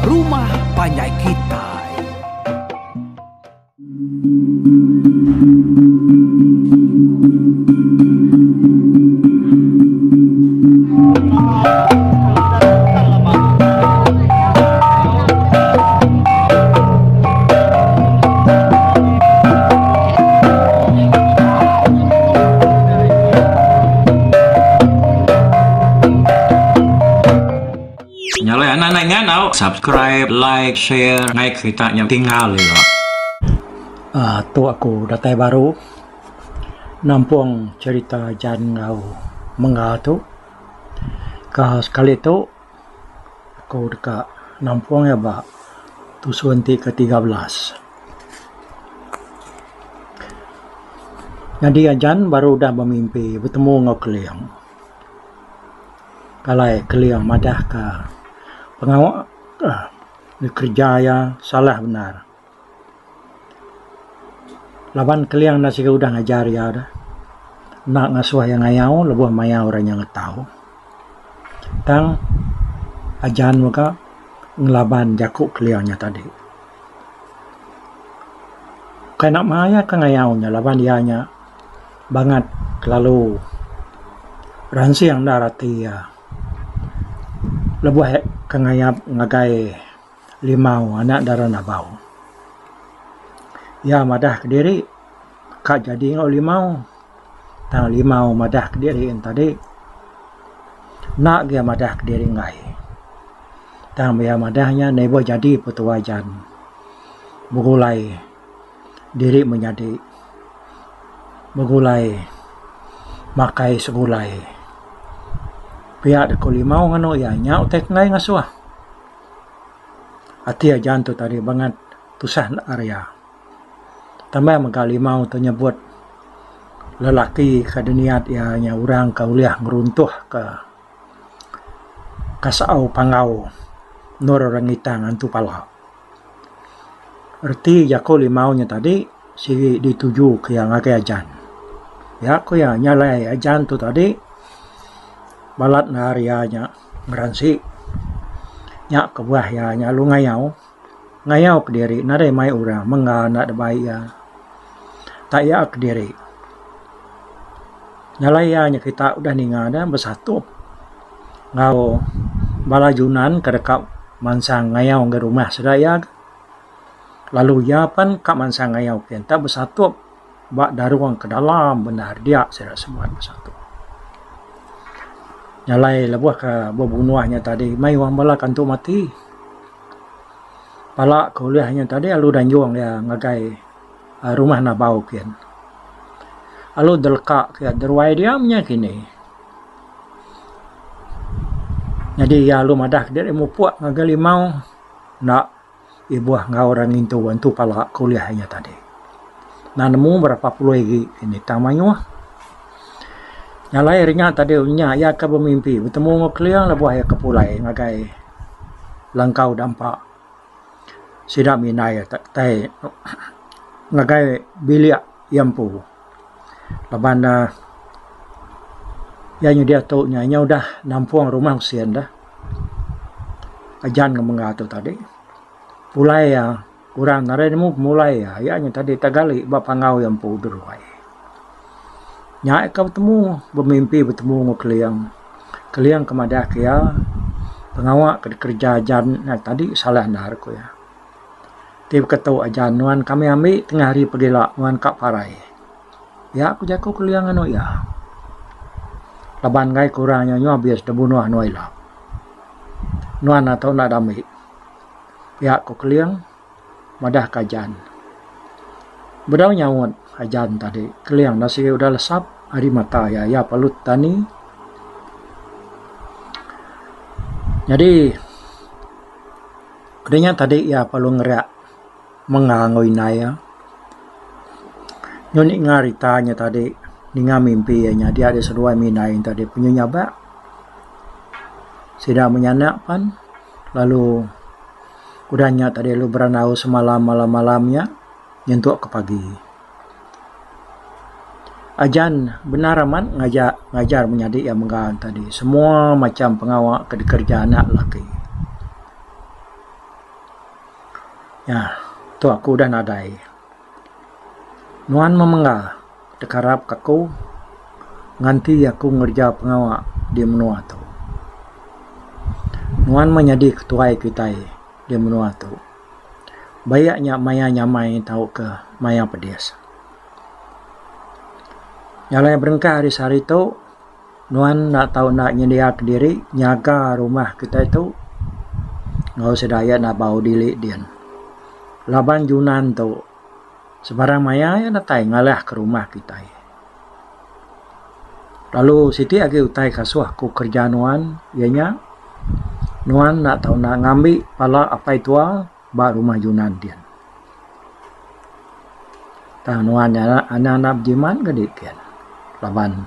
rumah panjai kitai. Nya alai anak anak ngan au subscribe like share ngai kerita nya tinggal ila. Aaa tu aku datai baru nampung cherita Jan enggau Mengga tu. Ka sekali tu aku deka nampung iya ba tusun ti ke 13. Nyadi Ajan baru udah bemimpi betemu enggau Keling. Alai Keling madah ka pengawa dikereja iya salah bendar. Laban Keling enda siga udah ngajar iya dah. Enda ngasuh iya ngayau lebuh maya orang nya ngetau. Tang Ajan mega ngelaban jaku Keling nya tadi. Kai nama iya ke ngayau nya laban iya nya bangat kelalu ransing endar ati iya lebuh ke ngayap ngagai limau anak dara nabau. Iya madah kediri ka jadi enggau limau tang limau madah kediri en tadi enda ga iya madah kediri enggai. Tang iya madah nya never jadi petua jan begulai diri menyadi begulai makai segulai. Pia deka limau nganu iya nya utai ke enggai ngasuh. Ati ajan tu tadi bangat tusah enda ria. Tambah mega limau tu nyebut lelaki ke diniat iya nya orang ke ulih ngeruntuh ka kasau panggau endur orang ngitang antu pala. Reti jaku limau nya tadi sigi dituju ke iya ngagai ajan. Iya ku iya nya alai ajan tu tadi balat nehar iya nya ngeransi. Nya kebuah iya nya lalu ngayau. Ngayau kediri nadai mai orang mengga enda dibai iya. Tak iya kediri. Nya alai iya nya kita udah ninga ne besatup enggau bala junan ke deka mansang ngayau ngagai rumah sida iya lalu iya pan ka mansang ngayau kian tak besatup ba darung ke dalam bendar dia sida semua besatup. Nya alai lebuh ke bebunuh nya tadi mayuh bala kantu mati. Pala ke ulih nya tadi lalu danjung iya ngagai rumah nabau kian. Lalu deleka ke deruai dia menya kini. Nyadi iya lalu madah kediri mupuk ngagai limau enda ibuh enggau orang ngintu antu pala ke ulih inya tadi. Enda nemu berapa puluh igi ini tang mayuh. Nya alai ari nya tadi nya iya ke bemimpi betemu enggau Keling lebuh iya ke pulai ngagai langkau dampa sida mindai tai ngagai bilik iya empu. Laban ne iya nyadi atu nya inya udah nampung rumah usin deh. Ajan ngan mengga tu tadi. Pulai iya orang nadai nemu pemulai iya. Iya nya tadi tak gali ba panggau iya empu deruai. Nya ka betemu bemimpi betemu enggau Keling. Keling ke madah ke iya pengawa ke dikereja ajan nya tadi salah endar ku iya. Ti beketu aja nuan kami ambi tengah hari pegila nuan ka parai. Pia ku jaku Keling anu iya. Laban enggai ke orang nya nyau abis da bunuh nuan ila. Nuan atau enda da ambi. Pia ku Keling madah ke ajan. Bedau nyaut ajan tadi Keling enda sigi udah lesap ari mata iya. Iya perlu tani. Nyadi. Udah nya tadi iya perlu ngerak menga enggau indai iya. Nyau ninga rita nya tadi ninga mimpi iya nya dia deh seduai mindai nya tadi penyu nyabak. Sida menyanak pan lalu udah nya tadi lalu berandau semalam malam-malam nya nyentuk ke pagi. Ajan bendar amat ngajar ngajar menyadi iya mega tadi semua macam pengawa ke dikereja anak lelaki. Nya, tu aku udah nadai. Nuan memengga tekarap ka aku nganti aku ngereja pengawa di menua tu. Nuan meh nyadi ketuai kitai di menua tu. Bayak nya maya nyamai tauka maya pedis. Nya alai berengkah ari sehari tu nuan enda tau enda nyendia kediri nyaga rumah kitai tu enggau sida iya nabau dili din. Laban junan tu sebarang maya iya datai ngalah ke rumah kitai. Lalu siti agi utai ke asuh ku kereja nuan iya nya nuan enda tau enda ngambi pala apai tua ba rumah Junan din. Tang nuan nya anang enda bejimat ga dikin laban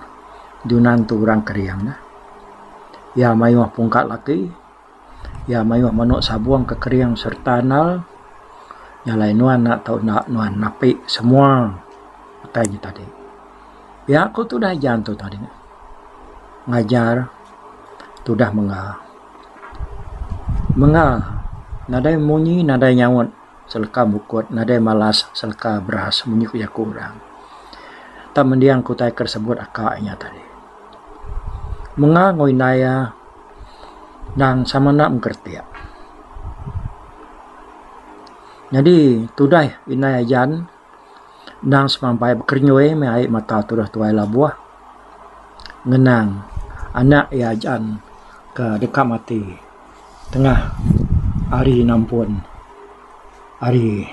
Junan tu orang kering neh. Iya mayuh pungka laki iya mayuh menu sabung ke kering sereta andal nya alai nuan enda tau enda nuan napi semua utai nya tadi. Pia ku tudah ajan tu tadi ngajar tudah mengga. Mengga nadai munyi nadai nyaut seleka mukut nadai malas seleka beras munyi ku jaku orang. Tang mending ku utai ke disebut aka inya tadi. Mengga enggau indai iya endang sama enda mengkeretik. Nyadi tudah indai ajan Endang semampai bekerenyui meh ai mata tudah tuai labuh ngenang anak iya ajan ke deka mati tengah hari nampun hari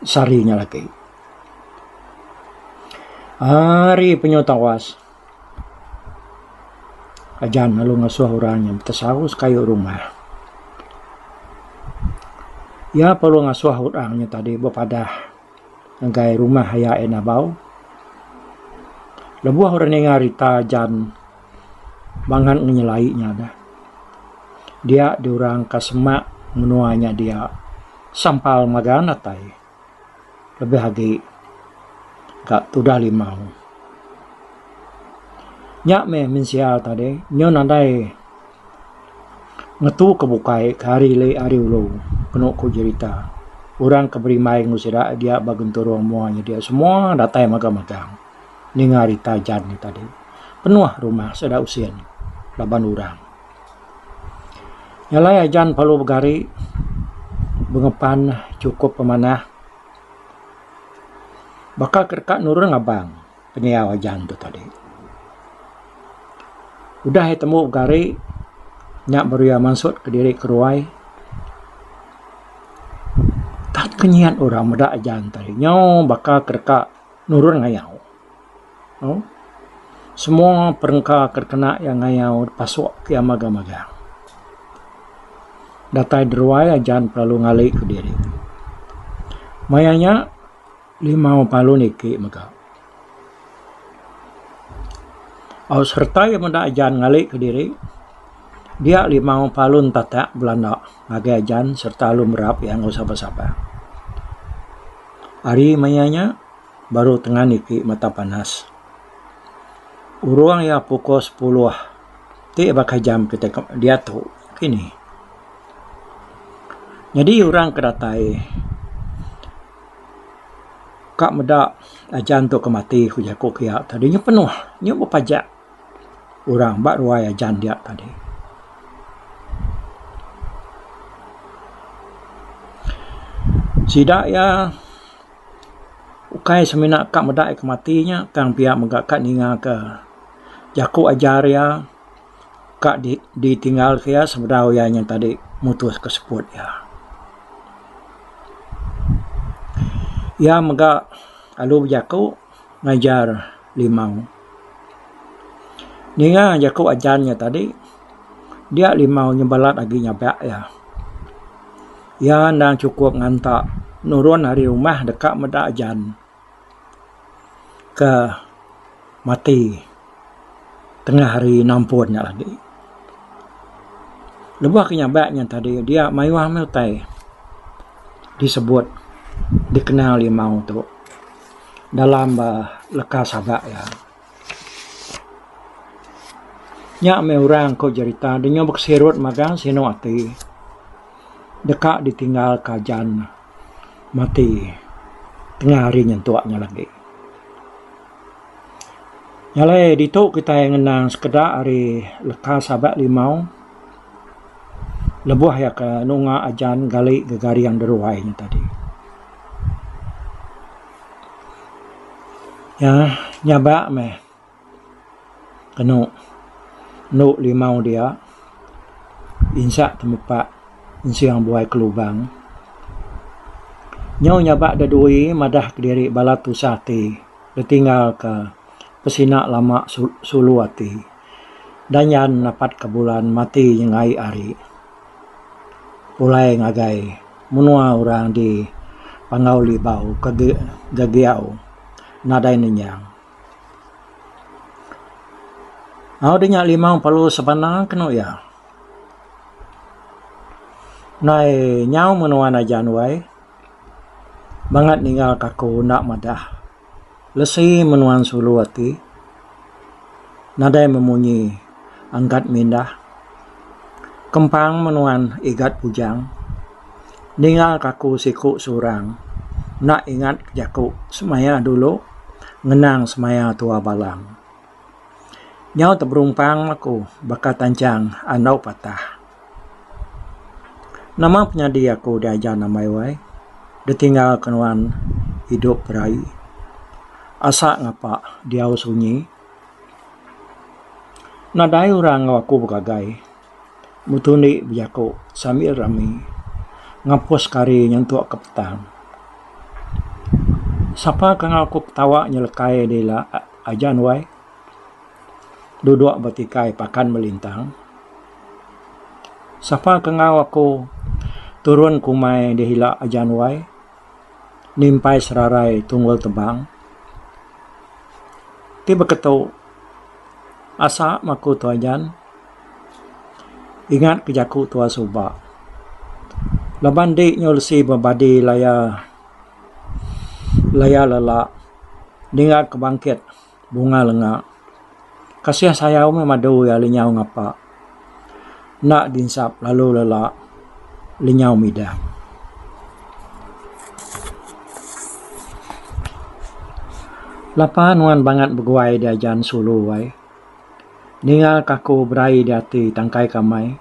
sehari nya lagi. Hari penyu tawas ajan lalu ngasuh orang nya betesau sekayu rumah. Iya perlu ngasuh orang nya tadi bepadah ngagai rumah aya iya nabau. Lebuh orang ninga rita ajan bangat ngenyelai nya dah. Dia diorang ka semak menua nya dia sampal magang datai. Lebih agi ka tudah limau. Nya meh mensia tadi nyau nadai ngetu ke bukai ke hari ili hari ulu kenu ku jerita. Orang ke berimbai enggau sida dia ba genturung mua nya dia semua datai magang-magang ninga rita ajan nya tadi. Penuh rumah sida usin laban orang. Nya alai ajan perlu begari bengepan chukup pemanah baka ke deka nurun ngabang pendiau ajan tu tadi. Udah iya tembu begari nya baru iya mansut kediri ke ruai tak kenyit orang meda ajan tadi nyau baka ke deka nurun ngayau. Semua perengka ke dikena iya ngayau dipasuk ke iya magang-magang. Datai deruai ajan pelalu ngali kediri. Maya nya limau palu niki mega. Au sereta iya meda ajan ngali kediri dia limau palu entatak belanda ngagai ajan sereta lalu merap iya enggau sabar-sabar. Ari maya nya. Baru tengan iti mata panas. Urung iya pukul sepuluh ti baka jam kitai ke diatu kini. Nyadi orang ke datai ka meda ajan tu ke mati ku jaku kiya tadi nyau penuh nyau bepajak orang ba ruai ajan dia tadi. Sida iya. Ukai semina ka meda iya ke mati nya tang pia mega ka ninga ke jaku ajar iya ka ditinggal ke iya sebedau iya nya tadi mutus ke seput iya. Iya mega lalu bejaku ngajar limau. Ninga jaku ajar nya tadi dia limau nya balat agi nyabak iya. Iya endang chukup nganta nurun ari rumah deka meda ajan ke mati tengah hari nampun nya lagi. Lebuh ke nyabak nya tadi dia mayuh meh utai disebut dikenang limau tu dalam leka sabak iya. Nya meh orang ko jerita dinga bekesirut magang sinu ati deka ditinggal ka ajan. Mati tengah hari nyentuk nya lagi. Nya alai ditu kitai ngenang sekeda ari leka sabak limau lebuh iya ke nunga ajan gali gegaring deruai nya tadi. Iya nyabak meh kenu endu limau dia insak temepak ensing buai kelubang. Nyau nyabak dedui madah kediri bala tusah ati ditinggal ka pesina lama sulu ati. Danjan napat ka bulan mati nyengai ari pulai ngagai menua orang di Panggau Libau ke gegiau nadai nenyang. Au deh nya limau perlu sebana kenu iya. Nai nyau menua najan wai bangat ninggal ka aku enda madah. Lesi menuan sulu ati nadai memunyi angkat mindah. Kempang menuan igat bujang ninga ka aku siku seorang enda ingat jaku semaya dulu ngenang semaya tua balang. Nyau teberumpang aku baka tanchang anau patah. Nama penyadi aku diajar ambai wai ditinggal ke nuan idup beraie. Asa ngapa diau sunyi. Nadai orang enggau aku begagai betundi bejaku sambil rami ngapus ke hari nyentuk ke petang. Sapa ke enggau aku ketawa nyelekai dila ajan wai. Duduk ba tikai pakan melintang. Sapa ke enggau aku turun ke umai dihila ajan wai nimpai serarai tunggul tebang. Ti beketu asa meh aku tu ajan ingat ke jaku tua suba laban di nyau lesi bebadi laya laya lela ninga ke bangkit. Bunga lenga. Kasih sayau meh madu iya lenyau ngapa. Enda dinsap lalu lela lenyau midang. Lapa nuan bangat beguai diajan sulu ai. Ninga ka aku beraie di ati tangkai kamai.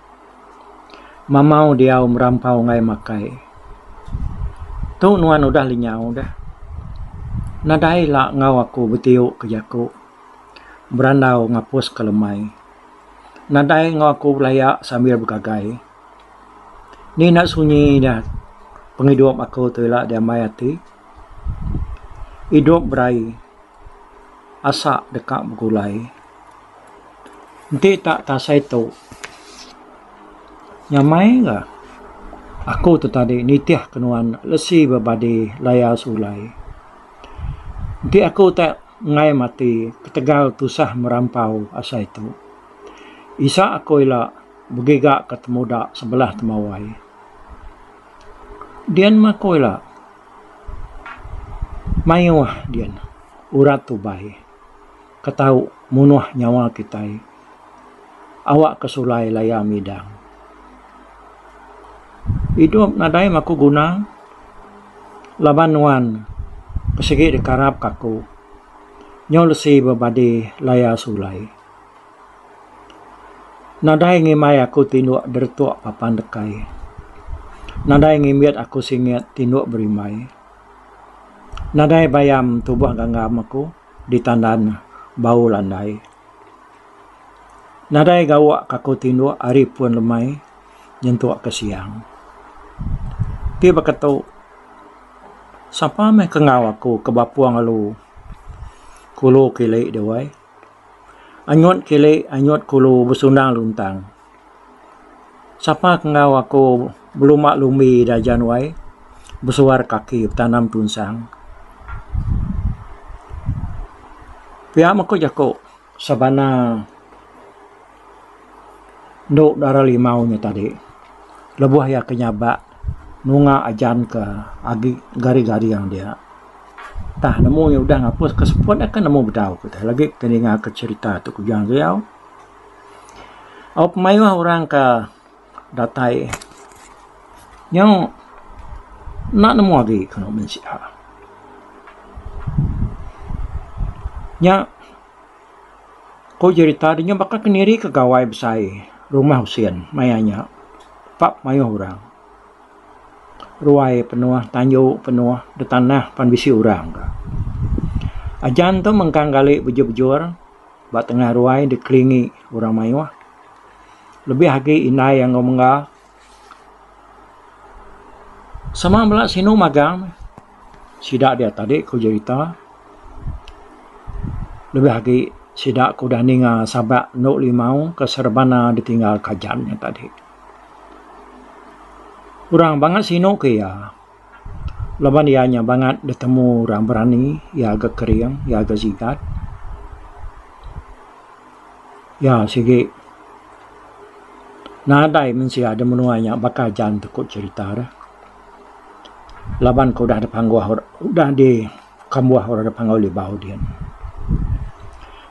Mamau diau merampau enggai makai. Tu nuan udah lenyau deh. Nadai ila enggau aku betiu ke jaku berandau ngapus ke lemai. Nadai enggau aku belaya sambil begagai. Ni enda sunyi dah pengidup aku tu ila diambai ati. Idup beraie asa deka begulai. Enti tak tasai tu nyamai ga aku tu tadi nitih ke nuan lesi bebadi layar sulai. Enti aku tak enggai mati ketegal tusah merampau asai tu. Isa aku ila begiga ke temuda sebelah temawai. Dian meh aku ila mayuh dian urat tubai. Ke tau munuh nyawa kitai awak ke sulai laya midang. Idup nadai maku guna laban nuan ke sigi dikarap ka aku nyau lesi bebadi laya sulai. Nadai ngimbai aku tinduk deretuk papan dekai. Nadai ngimbit aku singit tinduk berimbai. Nadai bayam tubuh ganggam aku. Ditandan bau landai. Nadai gawa ka aku tinduk ari pun lemai nyentuk ke siang. Ti baka tu sapa meh ke enggau aku ke bapung lalu kulu kili deh wai. Anyut kili anyut kulu besundang luntang. Sapa ke enggau aku beluma lumbi da ajan wai besuar kaki betanam tunsang. Pia meh ku jaku sebana endu dara limau nya tadi lebuh iya ke nyabak nunga ajan ke agi garing-garing dia. Tah nemu iya udah ngapus ke seput iya ke nemu bedau kitai lagi kitai ninga ke cherita tu ku Ujang Riau. Au pemayuh orang ke datai nyau. Enda nemu agi kenu mensia. Nya ku jerita nya baka ke niri ke gawai besai rumah usin maya nya pak mayuh orang. Ruai penuh tanju penuh da tanah pan bisi orang ka. Ajan tu mengkang gali bejur-bejur ba tengah ruai dikelingi orang mayuh lebih agi indai enggau mengga. Sama bela sinu magang sida dia tadi ku jerita lebih agi sida ke udah ninga sabak endu limau ke serebana ditinggal ka ajan nya tadi. Orang bangat sinu ke iya laban iya nya bangat ditemu orang berani iya ga kering iya ga sigat. Iya sigi nadai mensia da menua nya baka ajan tu ku cherita deh. Laban ku udah dipangguh udah dikambuh orang da Panggau Libau din.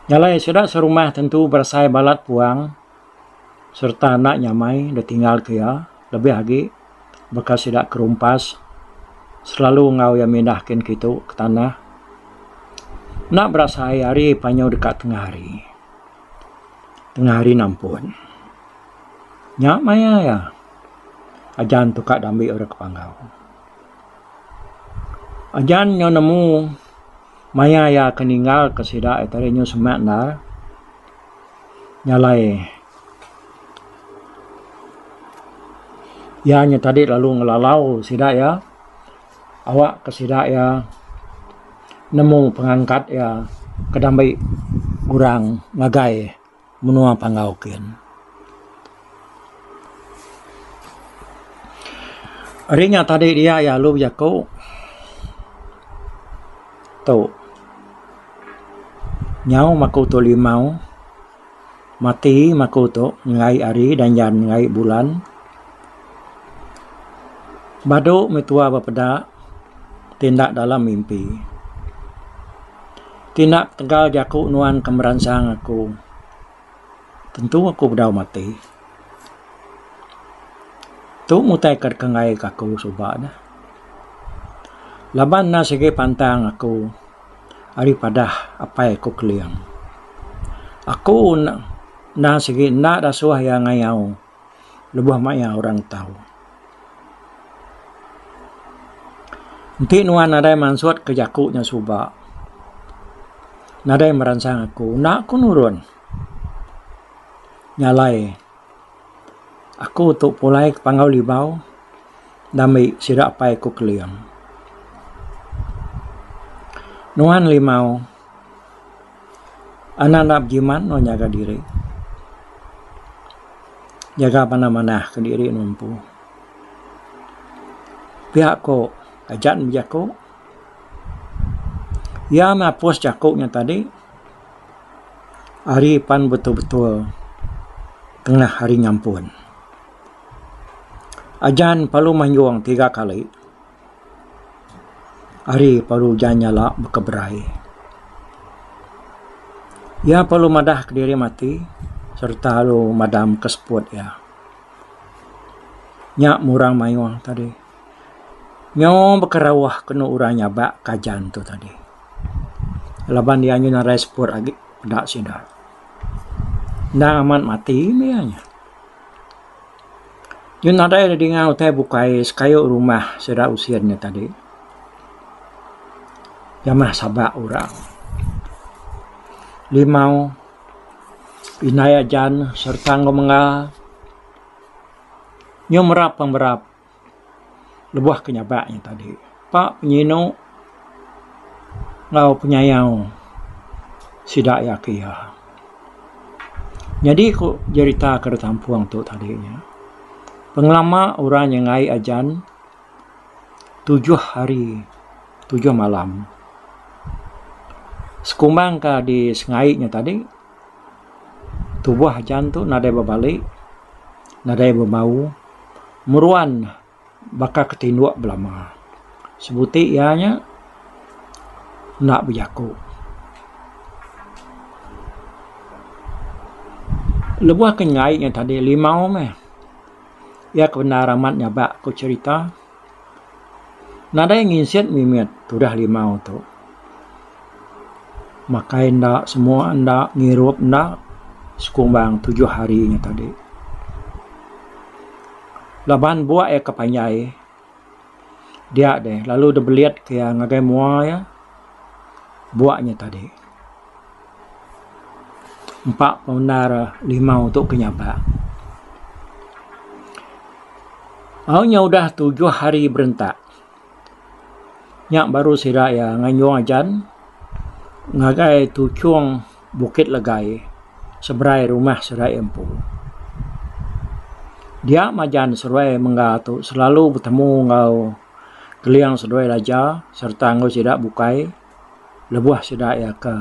Nya alai sida serumah tentu berasai balat puang sereta enda nyamai da tinggal ke iya lebih agi baka sida kerumpas selalu enggau iya mindah kin kitu ke tanah. Enda berasai hari panyu deka tengah hari. Tengah hari nampun. Nya maya iya ajan tu ka dambi orang ke panggau. Ajan nyau nemu maya iya ke ninggal ke sida iya tadi nyau semak endar. Nya alai iya nya tadi lalu ngelalau sida iya awak ke sida iya nemu pengangkat iya ke dambi orang ngagai menua Panggau kin. Ari nya tadi dia iya lalu bejaku tu. Nyau maku tu limau mati maku tu nyelai hari danjan nyelai bulan. Badu meh tua bepeda ti enda dalam mimpi. Ti enda ketegal jaku nuan ke meransang aku tentu aku bedau mati. Tu mutai ke deka enggai ka aku suba neh. Laban ne sigi pantang aku ari padah apai aku keling. Aku endang sigi enda dasuh iya ngayau lebuh maya orang tau. Enti nuan nadai mansut ke jaku nya suba nadai meransang aku enda ku nurun nyalai. Aku tu pulai ke Panggau Libau dambi sida apai ku Keling. Nuan limau anak enda bejimat nuan nyaga diri. Jaga manah-manah ke diri nuan empu. Pia ko aja ne bejaku. Iya meh apus jaku nya tadi. Hari pan betul-betul tengah hari nyampun. Ajan perlu manjung tiga kali. Hari perlu ujan nyala bekeberai. Iya perlu madah kediri mati sereta lalu madam ke seput iya. Nya murang mayuh tadi. Nyau bekerauh kenu orang nyabak ke ajan tu tadi. Laban iya nyau nadai seput agi peda sida. Endang amat mati meh iya nya. Nyau nadai da dinga utai bukai sekayu rumah sida usin nya tadi. Jamah sabak orang. Limau, indai ajan sereta enggau mengga nyau merap pemerap. Lebuh ke nyabak nya tadi pa penyinu enggau penyayau sida iya ke iya. Nyadi ku jerita ke ditampung tu tadi nya pengelama orang nyenggai ajan tujuh hari tujuh malam. Sekumbang ka di sengai nya tadi tubuh ajan tu nadai bebali nadai bebau. Meruan baka ke tinduk belama. Sebuti iya nya enda bejaku. Lebuh ke nyelai nya tadi limau meh. Iya ke bendar amat nyabak ku cherita. Nadai nginsit mimit tudah limau tu. Makai enda semua enda ngirup enda sekumbang tujuh hari nya tadi. Laban buak iya ke panjai dia deh lalu dibelit ke iya ngagai mua iya buak nya tadi. Empa pemendar limau tu ke nyabak. Au nya udah tujuh hari berentak. Nya baru sida iya nganjung ajan ngagai tuchung Bukit Legai seberai rumah sida iya empu. Dia majan seduai mengga tu selalu betemu enggau Keling seduai Raja sereta enggau sida bukai lebuh sida iya ke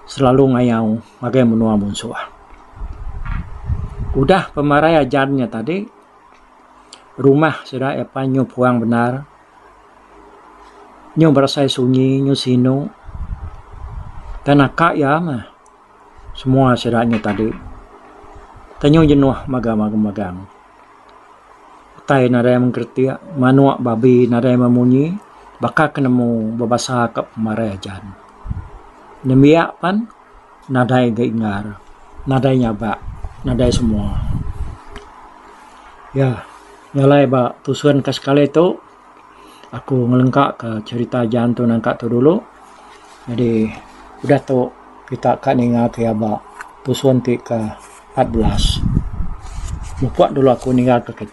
selalu ngayau ngagai menua munsuh. Udah pemarai ajan nya tadi rumah sida iya pan nyu puang bendar. Nyu berasai sunyi nyu sinu tang naka iya mah semua sida nya tadi tang nyu jenuh magang magang. Utai nadai mengkeritik manuk babi nadai memunyi baka ke nemu bebasa ka pemarai ajan. Nembiak pan nadai ga inggar nadai nyabak nadai semua. Ya nyalai ba tusun ke sekali tu. Aku ngelengka ka cherita ajan tu nangka tu dulu. Jadi udah tu kita ka ninga ke iya ba tusun ti ke 14. Mupuk dulu aku ninggal ka kita.